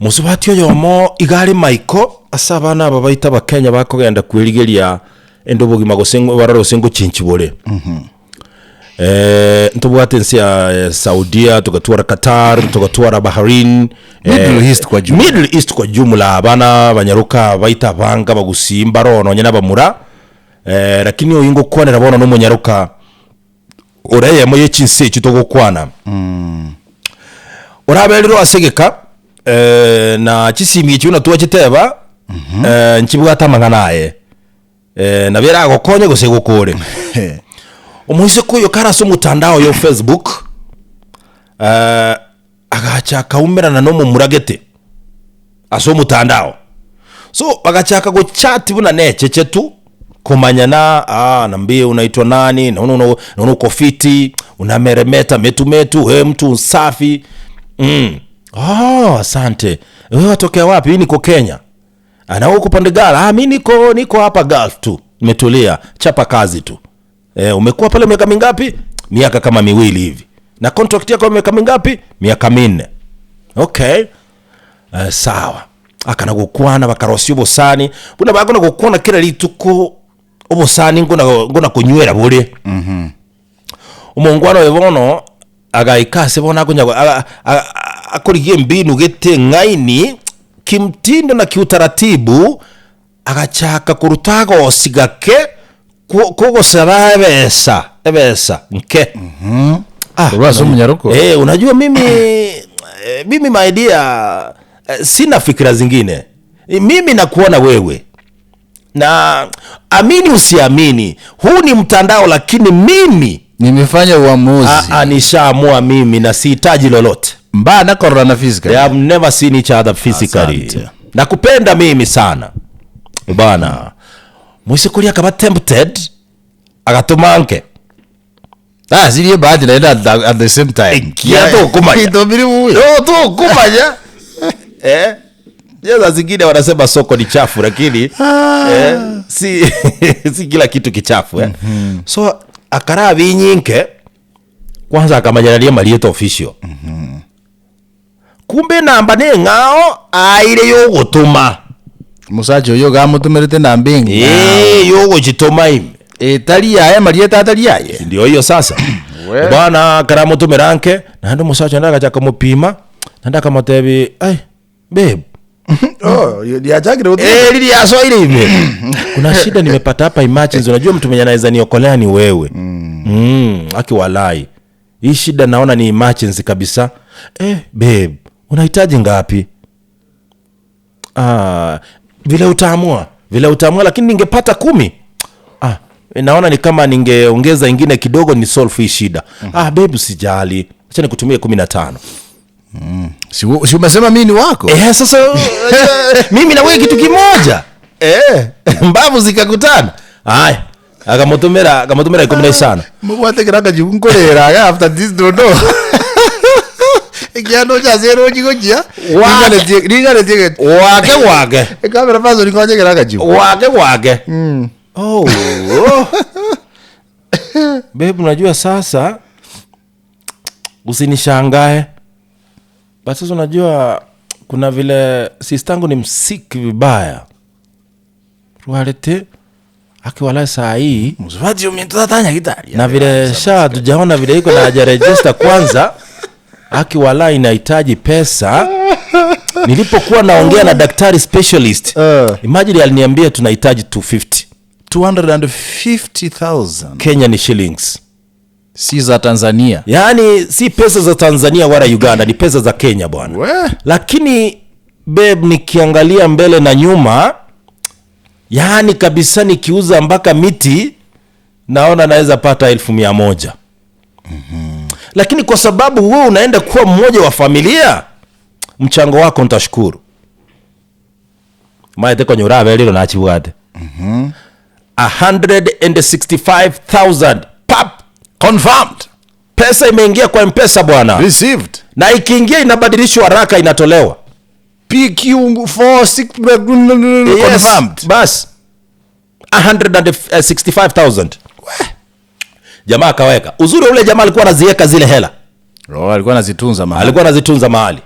Mosubati oyomo iga are maiko ase abana aba baito abakenya bakogenda kwerigeria ende obogima gose barore gose ngochinchi bore. Eh, ntobwate ense ya eh, Saudia, togatwara Qatar, togatwara Bahrain, eh, Middle East kwa jumla. Middle East kwa jumla abana abanyaroka baito abange abagusii mbaro nonye na abamura eh, lakini oyo ngokwanera bono na omonyaroka ore eyemo ye chinse echio togokwana orabererwe ase egeka eh, na chisimi echio buna twachiteba eh, nchibwate amang'ana aye Eh, nabo eragokonye gose egokore. Omoiseke oyo kare ase omotandao oyo o Facebook, eh, agacha akaumerana na omomura gete ase omotandao. So bagachaka gochat buna necheche tu, komanyana ah, nambie unaitwa nani, naona una- naona uko fiti, unameremeta metumetu, we mtu msafi. Mm. Oh, asante. Wewe watokea wapi? Mimi niko Kenya. Ana huko pande gani? Ah, mimi niko niko hapa Gulf tu. Nimetulia, chapa kazi tu. Eh, umekuwa pale miaka mingapi? Miaka kama miwili hivi. Na contract yako miaka mingapi? Miaka minne. Okay. Eh, sawa. Akana gokwana bakarosia obosani. Buna bakona gokwana kera rituko obosani ngona ngona konywera bore. Omongwana oyo bono agaika ase bono akonya aga- a- akorigia embinu gete eng'aini, kimtindo na kiutaratibu, agachaka koruta agosi gake kwo- kogosaba ebesa ebesa nke. Ah, Korwa ase omonyaroko. Eh, unajua mimi eh, mimi my dear eh, sina fikira zingine. Mimi nakuona wewe na amini usiamini, huu ni mtandao, lakini mimi Nimefanya uamuzi. a, a, nishaamua mimi na sihitaji lolote. Mbana kororana physically. They have never seen each other physically. Asante. Nakupenda mimi sana bana. Mwisikuri akaba tempted agatuma nke Ah, sirie bahati naende at the, at the same time. Ekia tokomanya. Itomiri buya. No, tokomanya eh Saa zingine wanasema soko ni chafu lakini eh, si, si kila kitu kichafu eh. So akara binyinke kwanza akamanyanaria marieta official kumbe namba ne ng'ao aire yogotuma Omosacha oyio iga amotomerete enamba eng'ao. Eh, yogochitoma ime Etari yaye marieta atari aye. Ndio hiyo sasa. We. Bwana akaramotomera nke, naende omosacha onde agacha akamopima, naende akamotebi, ai, babe, Oh, riachakire gotimoka. Eh, lili yasoire ime. Kuna shida nimepata hapa emergency. Unajua mtu mwenye anaweza niokolea ni wewe. Mm. Aki walai. Hii shida naona ni emergency kabisa. Eh, babe, unahitaji ngapi? Ah, vile utaamua vile utaamua, lakini ningepata kumi ah, naona ni kama ningeongeza ingine kidogo ni solve hii shida. Ah, babe usijali, acha nikutumie 15. Si, si umesema mimi ni wako? Eh, sasa eh, mimi na wewe kitu kimoja eh, mbavu zikakutana. Haya, akamutumira akamutumira 15. Mobwate kera akajibu nkorera iga after this don't know. Ekiagera ndoche ase erochi gochia, Wake. ringanetie ringanetie egento. Wake wake Ekamera person nkonye kera akajibu. wake wake. Oh. oh. Babe, unajua sasa usinishangae. But sasa unajua kuna vile sistangu ni msiki vibaya. Rwarete akiwala saa hii Mosubati ominto tata nyagitari. na vile sha tujaona vile iko na haja register kwanza akiwala inahitaji pesa nilipokuwa naongea na daktari specialist imagine aliniambia tunahitaji 250 250,000 Kenya ni shillings si za Tanzania. yaani si pesa za Tanzania wala Uganda ni pesa za Kenya bwana We. lakini babe nikiangalia mbele na nyuma yaani kabisa nikiuza mpaka miti naona naweza pata 100,000. Lakini kwa sababu wewe unaenda kuwa mmoja wa familia, mchango wako nitashukuru. Maete konyora aberire nachibwate. 165,000 pap Confirmed. Pesa imeingia kwa M-Pesa bwana. Received. Na ikiingia inabadilishwa haraka inatolewa. PQ46 Yes, confirmed. Bas. 165,000. Jamaa akaweka. Uzuri ule jamaa alikuwa anaziweka zile hela. Oh, alikuwa anazitunza mahali. Alikuwa anazitunza mahali.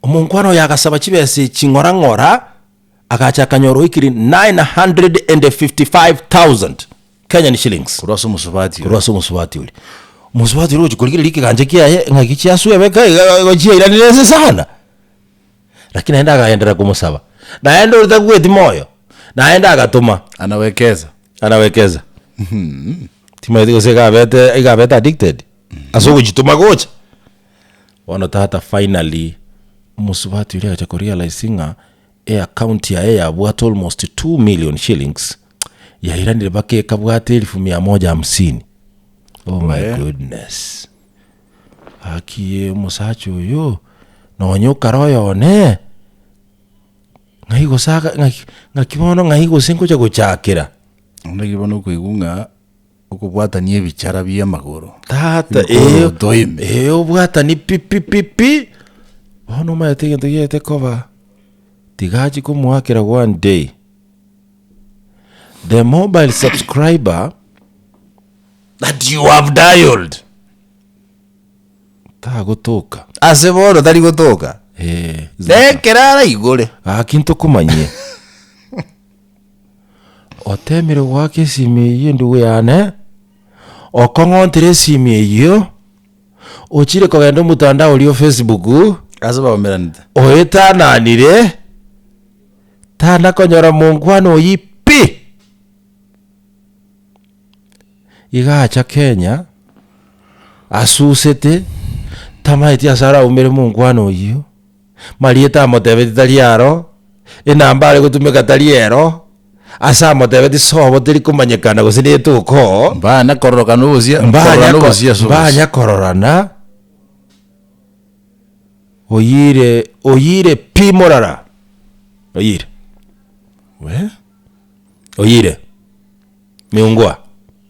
Omonkwana oyo agasaba chibesa echi ng'ora ng'ora, agacha akanyora oikire 955,000 Kenyan shillings. Korwa ase omosubati Korwa ase omosubati oria. Omosubati oria ogochia korigereria ekegancha kiaye ng'aki chiaswebeka iga igo chiairanire inse sana. Lakini naende akagenderera komosaba, naende oria tagweti moyo, naende agatoma. Anawekeza. Anawekeza. Timanyeti gose iga abete iga abete addicted ase ogochitoma gocha. Bono tata finally, omosubati oria agacha korealise ng'a eaccount yaye yabwate almost 2 million shillings, yairanire mpaka ekabwata elfu mia moja hamsini. Oh my Wee. goodness! Gaki omosacha oyo, nonya okare oyone, ng'ai gose aka ng'aki ng'aki bono ng'ai gose ngocha gochakera. Naki bono okoigwa ng'a okobwatania ebichara bia amagoro. Tata Ebikoro eh, otoime. eh, obwatani pi pi pi pi, bono omanyete egento giaete koba, tiga achie komoakera one day, the mobile subscriber That you have dialed. tagotoka. Ase bono tari gotoka. Eh, Nekero araigore. Gaki ntokomanyie. Otemire goaka esimi eyio endugu yane, okong'ontire esimi eyio, ochire kogenda omotandao oria o Facebook, Ase baomeranete. oetananire, tana konyora monkwana oyio pi! Iga acha Kenya, asusete, tamaeti ase araumere monkwana oyio, marieta amotebetie tari aro, enamba are gotumeka tari ero, ase amotebetie sobo teri komanyekana gose netoka oo, Mbana kororokana obosia, mbanya kororana ko- obosia ase obosia. mbanya kororana, oyire oyire pi morara, oyire. Weh. Oyire. Miungwa.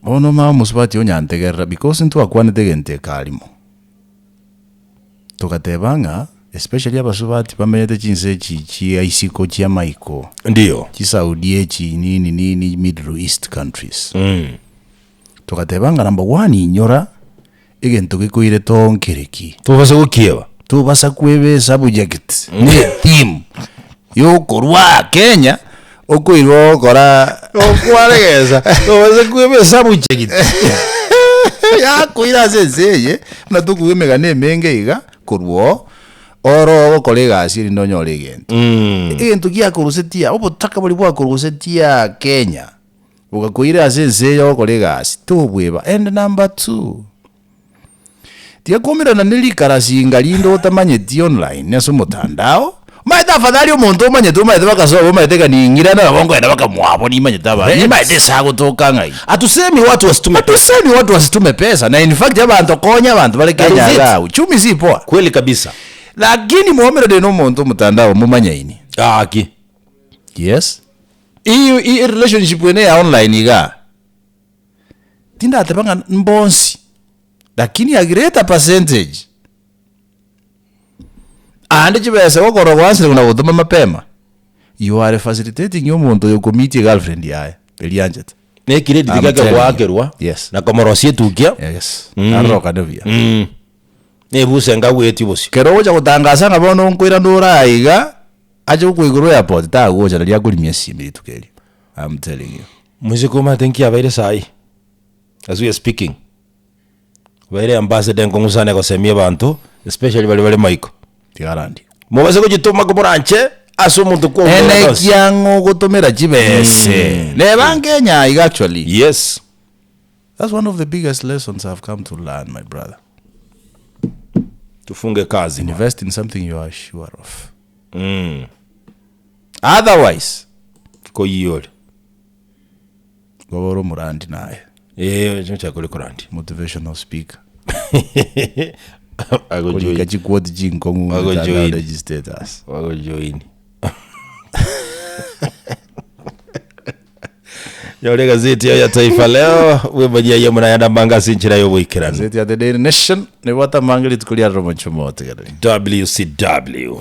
Bono mama omosubati onyantegerera because ntwakwanete egento eke arimo. Togateba ng'a especially abasubati bamenyete chinse echi chia isiko chi'amaiko, Ndiyo. chisaudi echi nini nini middle east countries. Togateba ng'a number one inyora, egento gekoirete oo nkereki. Tobasa gokieba. Tobasa kweba esubject na etheme yokorwa Kenya okoirwa gokora Okwaregesa tobasa kweba esubject. Yakoira ase ense eye buna tokogwa emegano emenge iga korwa oo oro ogokora egasi erinde onyore egento. Egento giakorusetia obotaka boria bwakorusetia Kenya bogakoira ase ense eye ogokora egasi tobweba. And number two. Tiga koumerana ne rikarasinga rinde otamanyeti online ase omotandao, omanyete afadhali omonto omanyete omanyete bakasoa omanyete ng'a ning'irane nabo nkoenda mpaka mwabo nimanyete aba nimanyete ase agotoka ng'ai. Hatusemi watu wasitume pesa. Hatusemi watu wasitume pesa na in fact abanto konya abanto bare That Kenya is it. iga uchumi si poa. Kweli kabisa. Lakini mwaumerane na omonto omotandao momanyaini. Gaki. Yes. Ii ii relationship ene ya online igaa. Tindateba ng'a mbonsi, lakini a greater percentage aande chibesa gokorora gwansire buna gotoma mapema, you are facilitating omonto oyo okomitia egirlfriend yaye eria anchete. Na ecredit I'm geke telling you. goakerwa Yes. na komorosia etukia Yes. Arorokane buya. Na ebusa enga agwetie bosio. Kero ogocha gotangasa ng'a bono nkoirana ore aiga, ache gokwa igoro airport tagocha riria akorimia esimi rituko erio. I'm telling you. Moiseke omanyete nki abeire saii as we are speaking, obeire ambassador enkong'u sana egosemia abanto especially baria bare maiko. Tiga arandie. Mobase gochitoma komoranche ase omonto kwaumera Ene onsi. ekiang'o ogotomera chibese. Neba Kenya iga actually. Yes. That's one of the biggest lessons I've come to learn my brother. Tufunge kazi. Invest in something you are sure of. Otherwise, Koyia ore. Ngoba ore omorandi naye. Ee, oche kore korandi. Motivational speaker. Agojoin. Korika chiquote chinkong'u Agojoin. mitandao ne chistatus. Agojoin. Nyore egazeti ya Taifa Leo bwemanyia ye muna manga ase enchera y'oboikeranu. Gazeti ya The Daily Nation nebwate amange rituko ria rero omochie omotegereri. WCW.